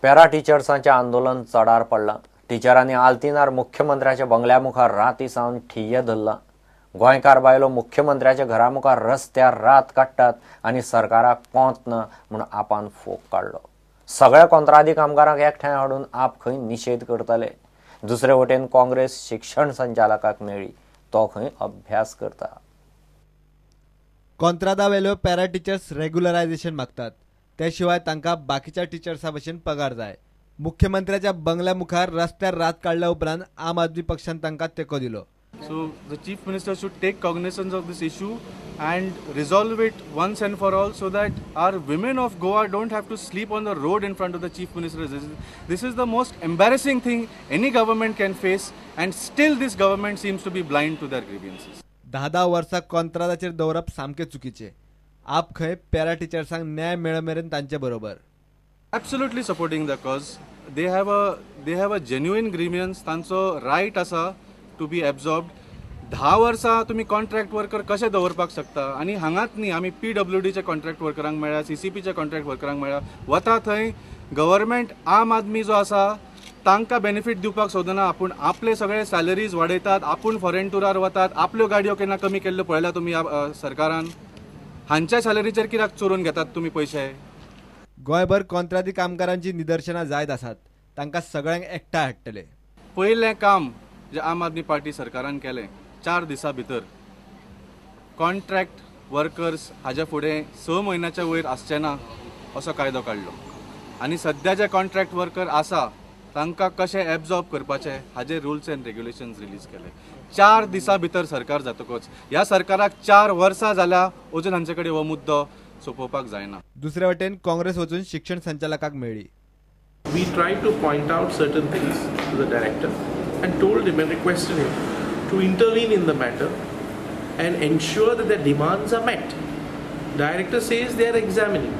Para टिचर्सांचें आंदोलन चडार पडलां. टिचरांनी आल्तिनार मुख्यमंत्र्याच्या बंगल्या मुखार राती सावन ठिय्ये धरलां. गोंयकार बायलो मुख्यमंत्र्याच्या घरा मुखार रस्त्यार रात काडटात आनी सरकाराक पोंत ना म्हूण आपान फोग काडलो. सगळ्या कोंत्रादी कामगारांक एकठांय हाडून आप खंय निशेध करतले. दुसरे वटेन काँग्रेस शिक्षण संचालकाक मेळ्ळी, तो खंय अभ्यास करता. कोंत्रादा वेल्यो पॅरा टिचर्स रेग्युलरायझेशन मागतात. ते शिवाय तांकां बाकीच्या टिचर्सां भशेन पगार जाय. मुख्यमंत्र्याच्या बंगल्या मुखार रस्त्यार रात काडल्या उपरांत आम आदमी पक्षान तांकां तेंको दिलो. So the Chief Minister should take cognizance of this issue and resolve it once and for all so that our women of Goa don't have to sleep on the road in front of the Chief Minister's residence. This is the most embarrassing thing any government can face, and still this government seems to be blind to their grievances. 10-10 वर्सां कोंत्रादाचेर दवरप सामकें चुकीचें. आप खंय para टिचर्सांक न्याय मेळ मेरेन तांचे बरोबर. Absolutely supporting the cause. They have a genuine grievance. तांचो रायट आसा टू बी एब्जॉर्ब्ड. 10 वर्सां तुमी कॉन्ट्रॅक्ट वर्कर कशे दवरपाक शकता? आनी हांगाच न्ही, आमी पीडब्ल्यूडीचे कॉन्ट्रॅक्ट वर्करांक मेळ्ळ्या, सीसीपीच्या कॉन्ट्रॅक्ट वर्करांक मेळ्ळ्या. वता थंय गव्हर्मेंट आम आदमी जो आसा तांकां बेनिफीट दिवपाक सोदना. आपूण आपले सगळे सॅलरीज वाडयतात, आपूण फॉरेन टुरार वतात. आपल्यो गाडयो केन्ना कमी केल्ल्यो पळयल्या तुमी ह्या सरकारान? हांच्या सॅलरीचेर कित्याक चोरून घेतात तुमी पयशे? गोंयभर कोंत्रादी कामगारांची निदर्शनां जायत आसात. तांकां सगळ्यांक एकठांय हाडटले. पयलें काम जें आम आदमी पार्टी सरकारान केलें, 4 दिसां भितर कॉन्ट्रॅक्ट वर्कर्स हाज्या फुडें 6 म्हयन्याच्या वयर आसचे ना असो कायदो काडलो आनी सद्या जे कॉन्ट्रॅक्ट वर्कर आसा तांकां कशें एब्जॉर्ब करपाचें हाजे रुल्स एंड रेग्युलेशन्स रिलीज केले 4 दिसां भितर. सरकार जातकच, ह्या सरकाराक 4 वर्सां जाल्या, अजून हांचे कडेन हो मुद्दो सोंपोवपाक जायना. दुसरे वटेन काँग्रेस वचून शिक्षण संचालकाक मेळ्ळी. We tried to point out certain things to the director and told him and requested him to intervene in the matter and ensure that their demands are met. Director says they are examining.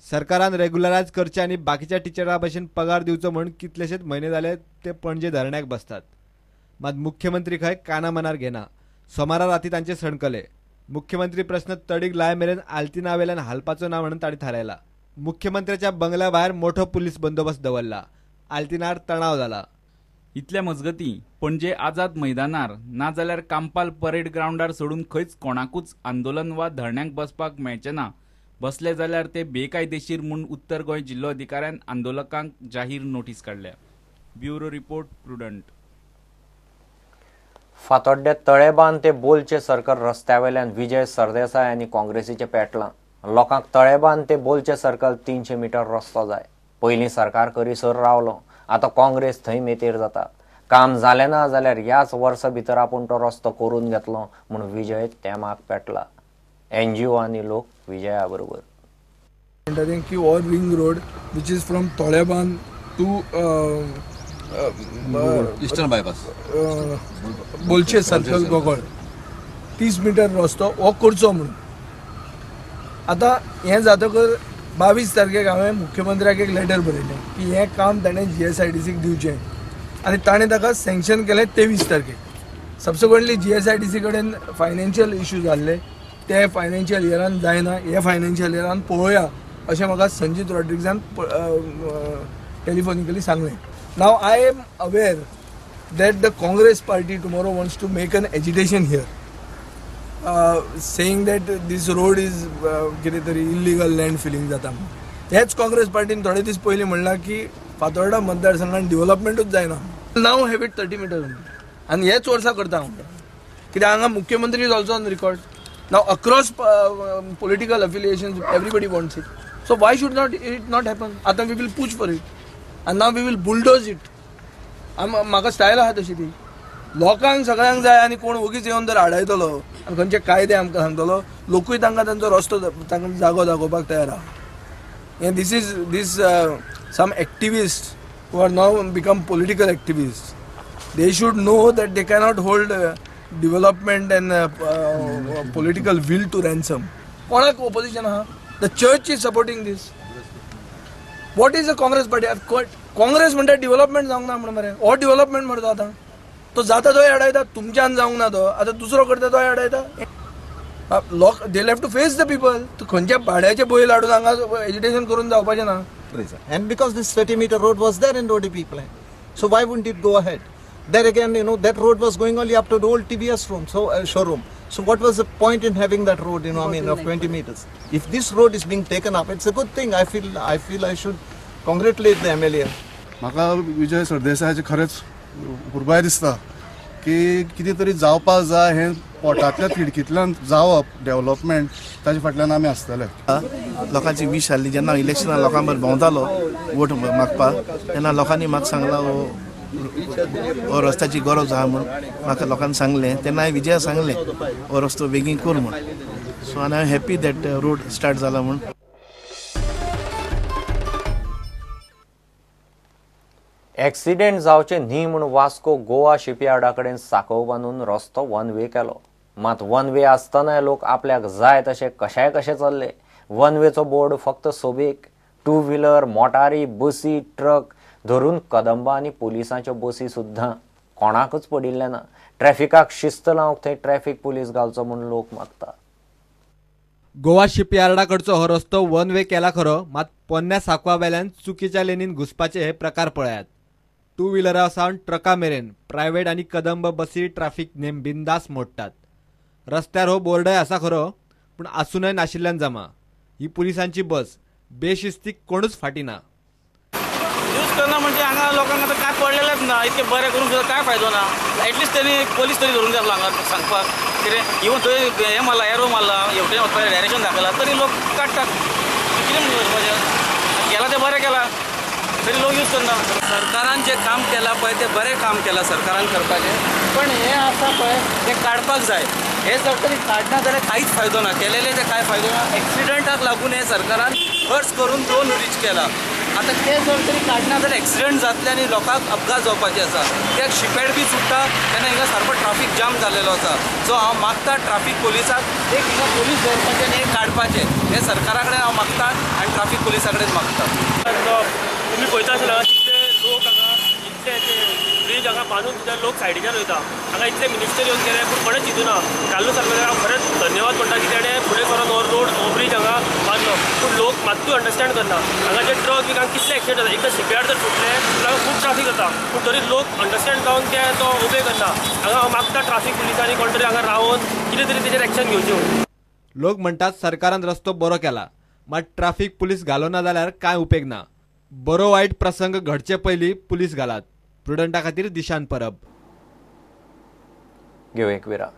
सरकारान रेग्युलरायज करचे आनी बाकीच्या टिचरां भशेन पगार दिवचो म्हूण कितलेशेच म्हयने जाले ते पणजे धरण्याक बसतात. मात मुख्यमंत्री खंय काना मनार घेना. सोमारा राती तांचे सणकले. मुख्यमंत्री प्रश्न तडीक लाय मेरेन आल्तिनावेल्यान हालपाचो ना म्हणून तांणी थारायला. मुख्यमंत्र्याच्या बंगल्या भायर मोठो पुलीस बंदोबस्त दवरला. आल्तिनार तणाव जाला. इतल्या मजगतीं, पणजे आझाद मैदानार नाजाल्यार कांपाल परेड ग्रावंडार सोडून खंयच कोणाकूच आंदोलन वा धरण्याक बसपाक मेळचें ना. बसले जाल्यार ते बेकायदेशीर म्हूण उत्तर गोंय जिल्लोधिकाऱ्यान आंदोलकांक जाहीर नोटीस काडल्या. Bureau report, Prudent. फातोड्डे तळेबान ते बोलचे सर्कल रस्त्यावेल्यान विजय सरदेसाय आनी काँग्रेसीचें पेटलां. लोकांक तळेबान ते बोलचे सर्कल 300 मिटर रस्तो जाय. पयलीं सरकार करीसर रावलो, आतां काँग्रेस थंय मेतेर जाता. काम जालें ना जाल्यार ह्याच वर्सा भितर आपूण तो रस्तो करून घेतलो म्हूण विजय तेमाक पेटला. एनजीओ आनी लोक विजया बरोबर. म्हणटा तें की हो ring road which is from Toleband to Eastern Bypass, बोलचे सर्कल गोगोळ, 30 मिटर रस्तो हो करचो म्हणून. आतां हें जातकर 22 तारखेक हांवें मुख्यमंत्र्याक एक लेटर बरयलें की हें काम ताणें जीएसआयडीसीक दिवचें आनी ताणें ताका सँक्शन केलें 23 तारखेक. सबसिक्वंटली जीएसआयडीसी कडेन फायनान्शियल इश्यू जाल्ले, ते फायनान्शियल इयरान जायना, हे फायनान्शियल इयरान पळोवया अशें म्हाका संजीत रॉड्रिग्जान टेलिफोनिकली सांगलें. Now I am aware that the Congress party tomorrow wants to make an agitation here, saying that this road is कितें तरी इलिगल लँड फिलिंग जाता म्हणून. हेच काँग्रेस पार्टीन थोडे दीस पयलीं म्हणलां की फातोर्डा मतदारसंघात डेव्हलपमेंटूच जायना. Now have it 30 meter आनी हेच वर्सा करता हांव, कित्याक हांगा मुख्यमंत्री is also on record. Now across political affiliation everybody wants it, so why should not it not happen? आतां we will push for it आनी now we will bulldoze it. म्हाका स्टायल आहा तशी ती. लोकांक सगळ्यांक जाय आनी कोण वगीच येवन जर आडायतलो आनी खंयचे कायदे आमकां सांगतलो, लोकूय तांकां तांचो रस्तो, तांकां जागो दाखोवपाक तयार आहा. हें this is this some activist who are now become political activist, they should know that they cannot hold development and political will to ransom. कोणाक ओपोजिशन आहा? The church is supporting this. What is a Congress party? Congress म्हणटा development जावंक ना म्हण मरे. हो development मरे तो. आतां तो जाता तोय आडायता. तुमच्यान जावंक ना तो, आतां दुसरो करता तोय आडायता. लोक, they have to face the people. तूं खंयच्या भाड्याचे बैल हाडून हांगा एजिटेशन करून जावपाचें ना. reason. And because this 30-meter road was there in the ODP plan, so why wouldn't it go ahead? There again, you know, that road was going only up to the old TVS room, so showroom. So what was the point in having that road, you know, I mean, of 20 meters? If this road is being taken up, it's a good thing. I feel I should congratulate the MLA. म्हाका विजय सरदेसायाचें खरेंच उर्बाय दिसता की कितें तरी जावपाक जाय हें पोटांतल्या खिडकींतल्यान जावप डेव्हलपमेंट ताजे फाटल्यान आमी आसतले. लोकांची वीश आसली जेन्ना इलेक्शनाक लोकां बरोबर भोंवतालो वोट मागपाक तेन्ना लोकांनी म्हाका सांगलां हो रस्त्याची गरज आहा म्हूण म्हाका लोकांनी सांगलें तेन्ना हांवें विजया सांगलें हो रस्तो बेगीन कर म्हूण. सो आनी हांव हॅपी that road start जाला म्हूण. एक्सिडेंट जावचे न्ही म्हूण वास्को गोवा शिपयार्डा कडेन साकोव बांदून रस्तो वन वे केलो. मात वन वे आसतनाय लोक आपल्याक जाय तशे कशाय कशे चल्ले. वन वेचो बोर्ड फक्त सोबेक. टू व्हिलर, मोटारी, बसी, ट्रक धरून कदंबा आनी पुलिसांच्यो बसी सुद्दां कोणाकूच पडिल्लें ना. ट्रॅफिकाक शिस्त लावंक थंय ट्रॅफिक पुलीस घालचो म्हूण लोक मागता. गोवा शिपयार्डा कडचो हो रस्तो वन वे केला खरो, मात पोन्न्या साकवा वेल्यान चुकीच्या लेनीन घुसपाचे हे प्रकार पळयात. टू व्हिलरा सावन ट्रका मेरेन प्रायव्हेट आनी कदंब बसी ट्राफिक नेम बिंदास मोडटात. रस्त्यार हो बोर्डय आसा खरो, पूण आसूनय नाशिल्ल्यान जमा. ही पुलिसांची बस, बेशिस्तीक कोणूच फाटी ना. यूज करना म्हणजे हांगा लोकांक आतां कांय पडलेलेंच ना. इतकें बरें करून सुद्दां कांय फायदो ना. एटलिस्ट तेणी पोलीस तरी धरून जातलो हांगा सांगपाक कितें. इवन थंय हें मारला, एरो मारला, हेवटेन वचपाचें डायरेक्शन दाखयलां तरी लोक काडटात. कितें म्हणून वचपाचें? केलां तें बरें केलां तरी लोक यूज करना. सरकारान जें काम केलां पळय तें बरें काम केलां सरकारान करपाचें, पण हें आसा पळय तें काडपाक जाय. हें जर तरी काडना जाल्यार कांयच फायदो ना. केलेलें तें कांय फायदो ना. एक्सिडंटाक लागून हें सरकारान खर्च करून 2 ब्रीज केला. आतां तें जर तरी काडना जाल्यार एक्सिडंट जातले आनी लोकांक अपघात जावपाचे आसा. कित्याक शिपेड बी सुट्टा तेन्ना हिंगा सारको ट्राफीक जाम जाल्लेलो आसा. सो हांव मागता ट्राफीक पोलिसाक एक हिंगा पोलीस दवरपाचें आनी हें काडपाचें. हें सरकारा कडेन हांव मागता आनी ट्राफीक पोलिसा कडेन मागता. तुमी पळयता आसतना कितले लोक हांगा इतले ब्रीज हांगा बांदून सुद्दां लोक सायडीच्यान वयता. हांगा इतले मिनिस्टर येवन गेले पूण कोणें चिंतूना. कार्लूस आल्मैदा हांव खरेंच धन्यवाद म्हणटा की तेणें फुडें सरोन हो रोड हो ब्रीज हांगा बांदलो. पूण लोक मात्तूय अंडरस्टँड करना. हांगा जे ट्रक बी कितले एक्सिडंट जाता. एकदां शिपयार्ड जर फुटलें जाल्यार खूब ट्राफीक जाता, पूण तरी लोक अंडरस्टँड जावन ते तो उबे करना. हांगा हांव मागता ट्राफीक पुलिसांनी कोण तरी हांगा रावन कितें तरी तेजेर एक्शन घेवचें. लोक म्हणटात सरकारान रस्तो बरो केला, मात ट्राफीक पुलीस घालो ना जाल्यार कांय उपेग ना. बरो वायट प्रसंग घडचे पयलीं पुलीस घालात. प्रुडंटा खातीर दिशान परब. घेवं एक विराम.